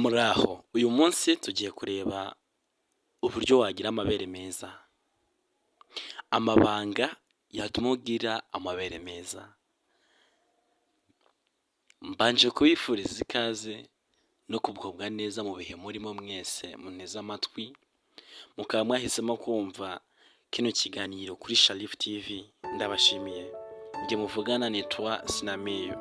Muraho, uyu munsi tugiye kureba uburyo wagira amabere meza, amabanga yatuma ugira amabere meza. Mbanje kubifuriza ikaze no kugubwa neza mu bihe murimo mwese munteze amatwi, mukaba mwahisemo kumva kino kiganiro kuri Sharif TV, ndabashimiye. Njye muvugana nitwa Sinamiyo.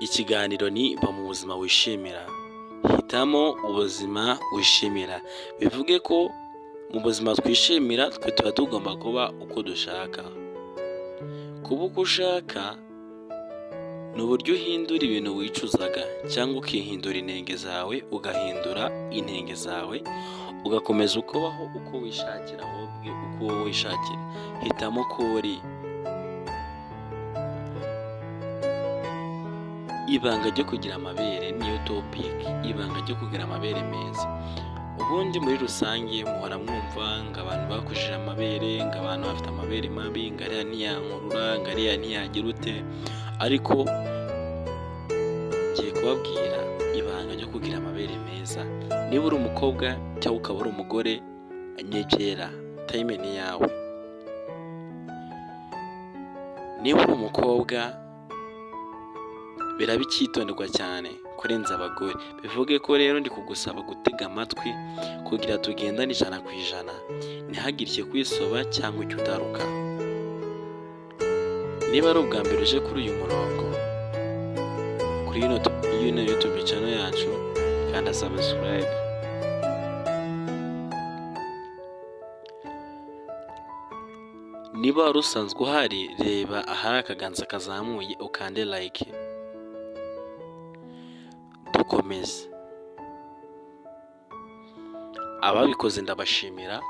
Ikiganiro ni ba mu buzima wishimira, hitamo ubuzima wishimira, bivuge ko mu buzima twishimira twe tuba tugomba kuba uko dushaka. Kuba uko ushaka ni uburyo uhindura ibintu wicuzaga cyangwa ukihindura intenge zawe, ugahindura intenge zawe, ugakomeza ukubaho uko wishakira ahubwo uko wowe wishakira, hitamo uko uri. Ibanga ryo kugira amabere niyo topic, ibanga ryo kugira amabere meza. Ubundi muri rusange muhora mwumva ngo abantu bakujije amabere, ngo abantu bafite amabere mabi, ngo ariya ntiyankurura, ngo ariya ntiyagira ute, ariko ngiye kubabwira ibanga ryo kugira amabere meza. Niba uri umukobwa cyangwa ukaba uri umugore, nyegera time ni iyawe. Niba uri umukobwa biraba icyitonderwa cyane kurenza abagore, bivuge ko rero ndi kugusaba gutega amatwi kugira tugendane 100%, ntihagire ikikwisoba cyangwa icyo utaruka. Niba ari ubwa mbere uje kuri uyu murongo, kuri ino YouTube channel yacu, kanda subscribe. Niba wari usanzwe uhari, reba ahari akaganza kazamuye ukande like. Dukomeze. Ababikoze ndabashimira,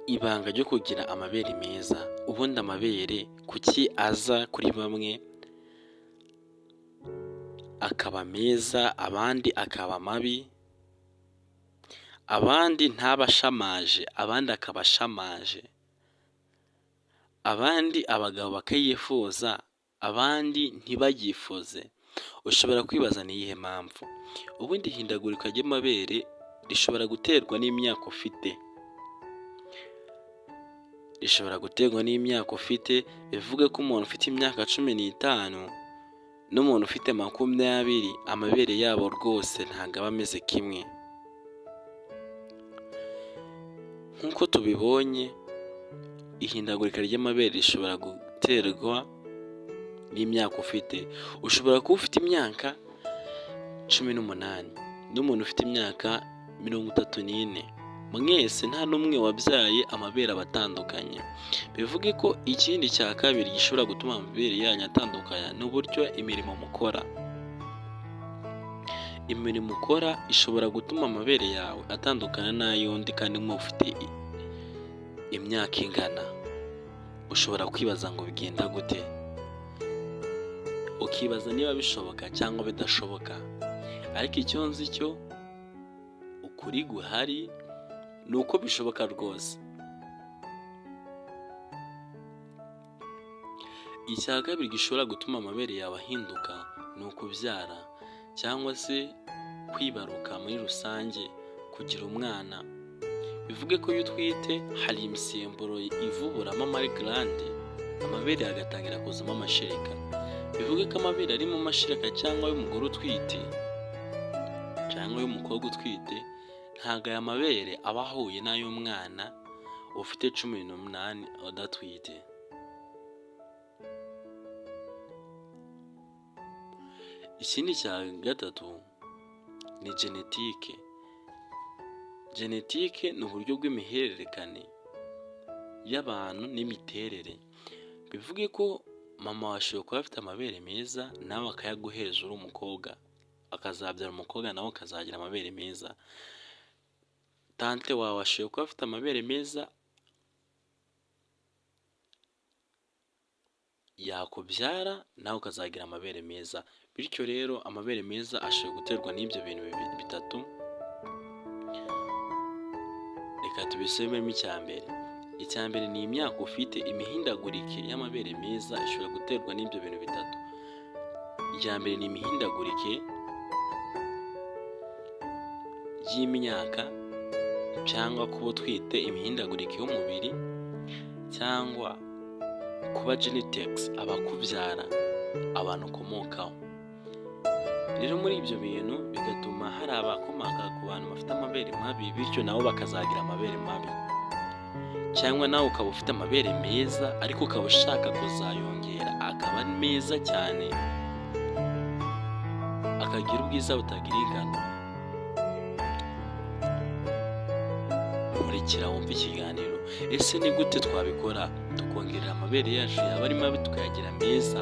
ibanga ryo kugira amabere meza, ubundi amabere kuki aza kuri bamwe akaba meza, abandi akaba mabi, abandi ntabe ashamaje, abandi akaba ashamaje, abandi abagabo bakayifuza, abandi ntibayifuze. Ushobora kwibaza ni iyihe mpamvu? Ubundi ihindagurika ry'amabere rishobora guterwa n'imyaka ufite, rishobora guterwa n'imyaka ufite, bivuge ko umuntu ufite imyaka 15 n'umuntu ufite 20 amabere yabo rwose ntabwo aba ameze kimwe. Nk'uko tubibonye, ihindagurika ry'amabere rishobora guterwa n'imyaka ufite, ushobora kuba ufite imyaka 18 n'umuntu ufite imyaka 34, mwese nta n'umwe wabyaye amabere aba atandukanye, bivuge ko ikindi cya kabiri gishobora gutuma amabere yanyu atandukana ni uburyo imirimo mukora. Imirimo ukora ishobora gutuma amabere yawe atandukana n'ay'undi kandi mufite imyaka ingana, ushobora kwibaza ngo bigenda gute? Ukibaza niba bishoboka cyangwa bidashoboka, ariko icyo nzi cyo ukuri guhari ni uko bishoboka rwose. Icya kabiri gishobora gutuma amabere yawe ahinduka ni ukubyara cyangwa se kwibaruka muri rusange, kugira umwana, bivuge ko iyo utwite hari imisemburo ivuburamo amarigarande, amabere agatangira kuzamo amashereka, bivuge ko amabere arimo amashereka cyangwa ay'umugore utwite cyangwa ay'umukobwa utwite, ntabwo aya mabere aba ahuye n'ay'umwana ufite 18 udatwite. Ikindi cya gatatu ni genetike. Genetike ni uburyo bw'imihererekane y'abantu n'imiterere, bivuge ko mama wawe ashobora kuba afite amabere meza nawe akayaguhereza uri umukobwa, akazabyara umukobwa nawe ukazagira amabere meza, tante wawe ashobora kuba afite amabere meza yakubyara nawe ukazagira amabere meza, bityo rero amabere meza ashobora guterwa n'ibyo bintu bitatu, reka tubisubiremo icya mbere, Icya mbere ni imyaka ufite. Imihindagurike y'amabere meza ishobora guterwa n'ibyo bintu bitatu. Icya mbere ni imihindagurike y'imyaka, cyangwa kuba utwite, imihindagurike y'umubiri, cyangwa kuba genetics, abakubyara, abantu ukomokaho. Rero muri ibyo bintu bigatuma hari abakomoka ku bantu bafite amabere mabi, bityo nabo bakazagira amabere mabi, cyangwa nawe ukaba ufite amabere meza ariko ukaba ushaka kuzayongera akaba meza cyane, akagira ubwiza butagira ingano. Nkurikira wumve ikiganiro. Ese ni gute twabikora tukongerera amabere yacu, yaba ari mabi tukayagira meza,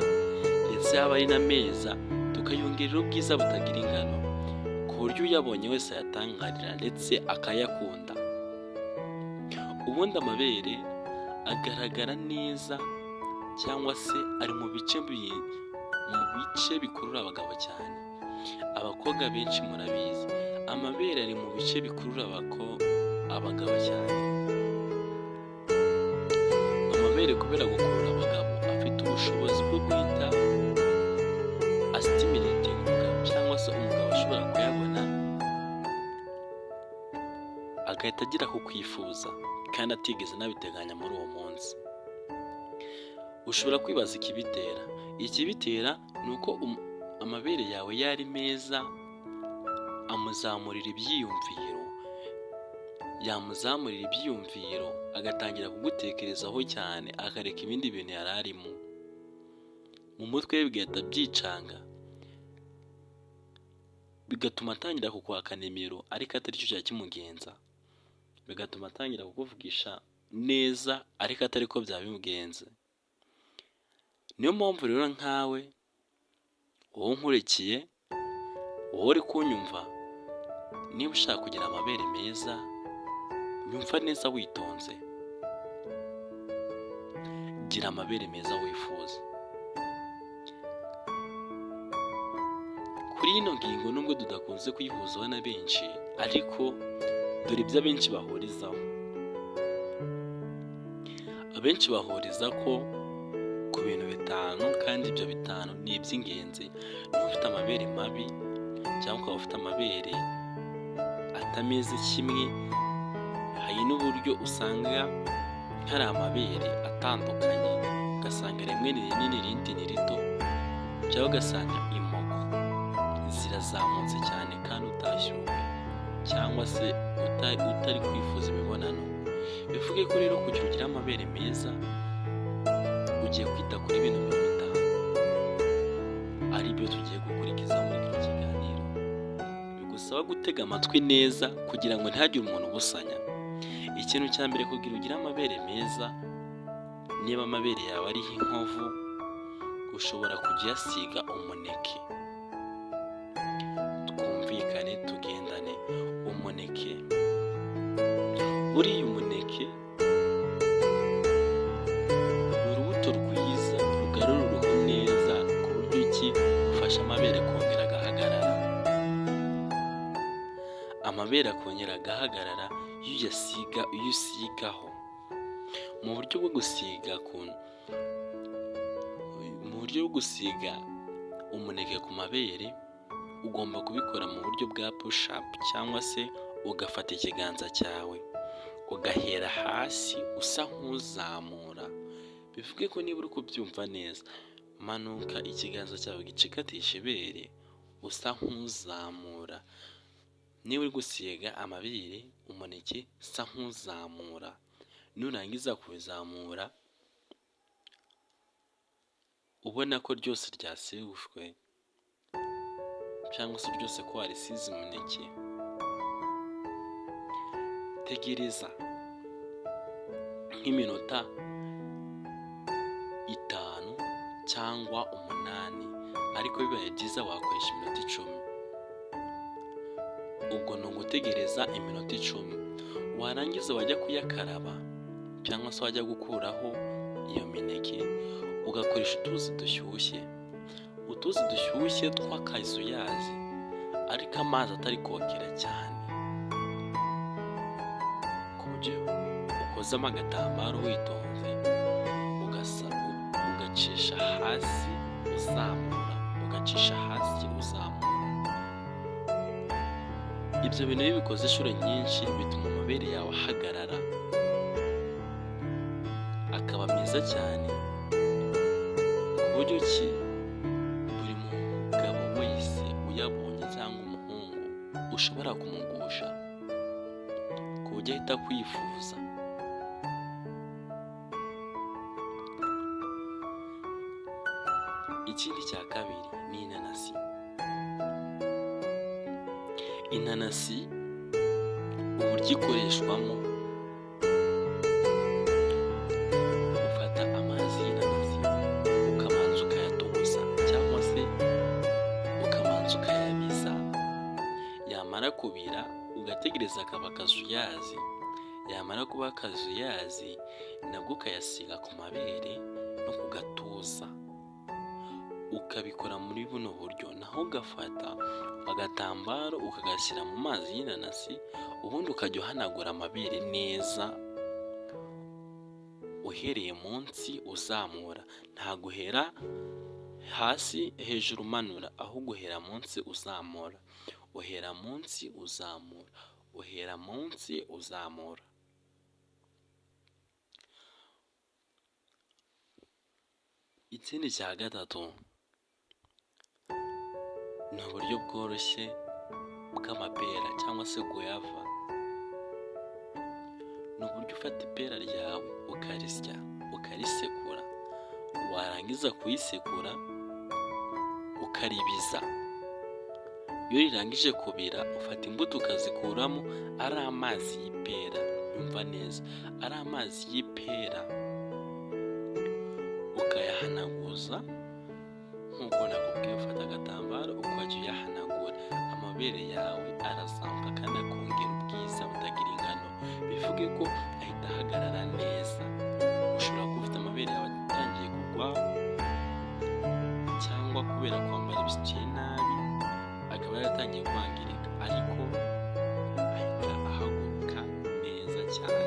ndetse yaba ari na meza tukayongerera ubwiza butagira ingano, ku buryo uyabonye wese ayatangarira ndetse akayakunda? Ubundi amabere agaragara neza cyangwa se ari mu bice bikurura abagabo cyane. Abakobwa benshi murabizi, amabere ari mu bice bikurura abagabo cyane. Amabere, kubera gukurura abagabo, afite ubushobozi bwo guhita astimulatinga umugabo, cyangwa se umugabo ashobora kuyabona agahita agera ku kwifuza kandi atigeze anabiteganya muri uwo munsi. Ushobora kwibaza ikibitera. Ikibitera ni uko amabere yawe iyo ari meza amuzamurira ibyiyumviro, yamuzamurira ibyiyumviro agatangira kugutekerezaho cyane, akareka ibindi bintu yari arimo, mu mutwe we bigahita byicanga, bigatuma atangira kukwaka nimero ariko atari cyo cyari kimugenza, bigatuma atangira kukuvugisha neza ariko atari ko byaba bimugenze. Niyo mpamvu rero nkawe wowe unkurikiye, wowe uri kunyumva, niba ushaka kugira amabere meza, nyumva neza witonze, gira amabere meza wifuza. Kuri ino ngingo, nubwo tudakunze kuyihuzaho na benshi, ariko dore ibyo abenshi bahurizaho. Abenshi bahuriza ko ku bintu bitanu, kandi ibyo bitanu ni iby'ingenzi. Niba ufite amabere mabi cyangwa ukaba ufite amabere atameze kimwe, hari n'uburyo usanga hari amabere atandukanye, ugasanga rimwe ni rinini irindi ni rito, cyangwa ugasanga imoko zirazamutse cyane kandi utashyuwe, cyangwa se utari kwifuza imibonano. Bivuge ko rero kugira ugire amabere meza ugiye kwita kuri bino bintu bitanu, ari byo tugiye gukurikiza muri kino kiganiro. Bigusaba gutega amatwi neza kugira ngo ntihagire umuntu ubusanya. Ikintu cya mbere kugira ugire amabere meza, niba amabere yawe ariho inkovu, ushobora kujya uyasiga umuneke. Twumvikane, tugendane. Umuneke, buriya umuneke ni urubuto rwiza rugarura uruhu neza, ku buryo ki rufasha amabere kongera agahagarara. Amabere akongera agahagarara iyo uyasiga, iyo usigaho. Mu buryo bwo gusiga umuneke ku mabere, ugomba kubikora mu buryo bwa push up, cyangwa se ugafata ikiganza cyawe ugahera hasi usa nk'uzamura. Bivuge ko niba uri kubyumva neza, manuka ikiganza cyawe gicikatisha ibere usa nk'uzamura. Niba uri gusiga amabere umuneke, sa nk'uzamura. Nurangiza kubizamura ubona ko ryose ryasigushwe, cyangwa se ryose ko warisize umuneke, tegereza nk'iminota 5 cyangwa 8, ariko bibaye byiza wakoresha iminota 10. Ubwo ni ugutegereza iminota 10, warangiza wajya kuyakaraba cyangwa se wajya gukuraho iyo mineke, ugakoresha utuzi dushyushye, utuzi dushyushye tw'akazuyazi, ariko amazi atari kogera cyane, ku buryo ukoze Ukozamo agatambaro witonze, ugasa ugacisha hasi uzamura, ugacisha hasi uzamura. Ibyo bintu iyo ubikoze inshuro nyinshi, bituma amabere yawe ahagarara, akaba meza cyane, ku buryo ki buri mugabo wese uyabonye cyangwa umuhungu ushobora kumugusha, ku buryo ahita akwifuza. Ikindi cya kabiri ni inanasi. Inanasi uburyo ikoreshwamo: ufata amazi y'inanasi ukabanza ukayatogosa cyangwa se ukabanza ukayabiza, yamara kubira ugategereza akaba akazuyazi, yamara kuba akazuyazi nabwo ukayasiga ku mabere no ku gatuza, ukabikora muri buno buryo. Naho ugafata agatambaro ukagashyira mu mazi y'inanasi, ubundi ukajya uhanagura amabere neza uhereye munsi uzamura, ntabwo uhera hasi hejuru umanura, ahubwo uhera munsi uzamura, uhera munsi uzamura, uhera munsi uzamura. Ikindi cya gatatu ni uburyo bworoshye bw'amapera cyangwa se goyava. Ni uburyo ufata ipera ryawe ukarisya, ukarisekura, warangiza kuyisekura ukaribiza. Iyo rirangije kubira, ufata imbuto ukazikuramo, ari amazi y'ipera, nyumva neza, ari amazi y'ipera, ukayahanaguza nk'uko nakubwiye, ufata agatambaro ukajya uyahanagura, amabere yawe arazamuka kandi akongera ubwiza butagira ingano, bivuge ko ahita ahagarara neza. Ushobora kuba ufite amabere yawe atangiye kugwa cyangwa kubera kwambara ibisutiye nabi akaba yaratangiye kwangirika, ariko ahita ahaguruka neza cyane.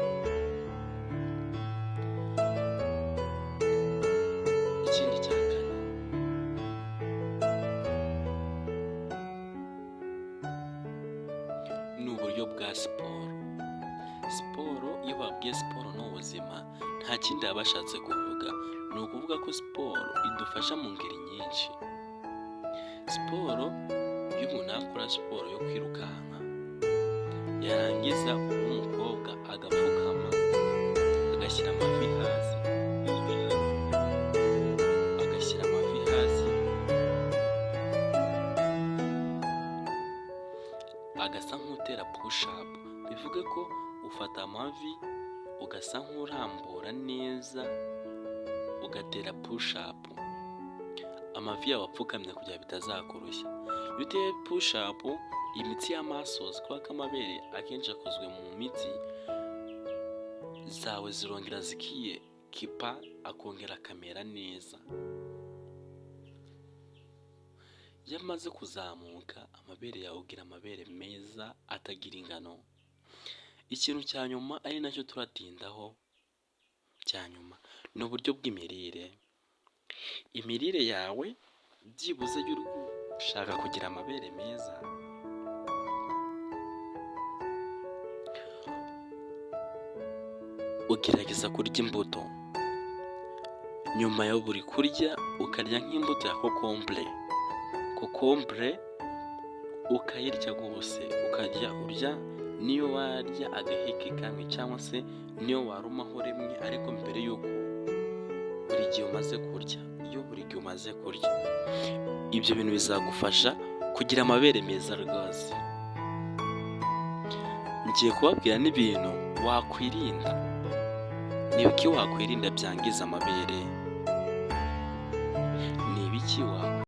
Ikindi cya kane ni uburyo bwa siporo. Siporo, iyo babwiye siporo ni ubuzima, nta kindi baba bashatse kuvuga, ni ukuvuga ko siporo idufasha mu ngeri nyinshi. Siporo, iyo umuntu akora siporo yo kwirukanka, yarangiza uw'umukobwa agapfukama, agashyira amavi hasi, agashyira amavi hasi, agasa nk'utera push up, bivuge ko ufata amavi ugasa nk'urambura neza, ugatera push up, amavi yawe apfukamye kugira bitazakurushya. Iyo uteye push up, imitsi y'amasozi, kubera ko amabere akenshi akozwe mu mitsi, zawe zirongera zikiyekipa, akongera akamera neza. Iyo amaze kuzamuka, amabere yawe ugira amabere meza atagira ingano. Ikintu cya nyuma ari nacyo turatindaho cya nyuma ni uburyo bw'imirire. Imirire yawe byibuze iyo uri gushaka kugira amabere meza, ugerageza kurya imbuto. Nyuma ya buri kurya ukarya nk'imbuto ya kokombure. Kokombure ukayirya rwose, ukajya urya niyo warya agaheke kamwe cyangwa se niyo warumaho rimwe, ariko mbere y'uko buri gihe umaze kurya, iyo buri gihe umaze kurya, ibyo bintu bizagufasha kugira amabere meza rwose. Ngiye kubabwira n'ibintu wakwirinda. Ni ibiki wakwirinda byangiza amabere? Ni ibiki wakwirinda?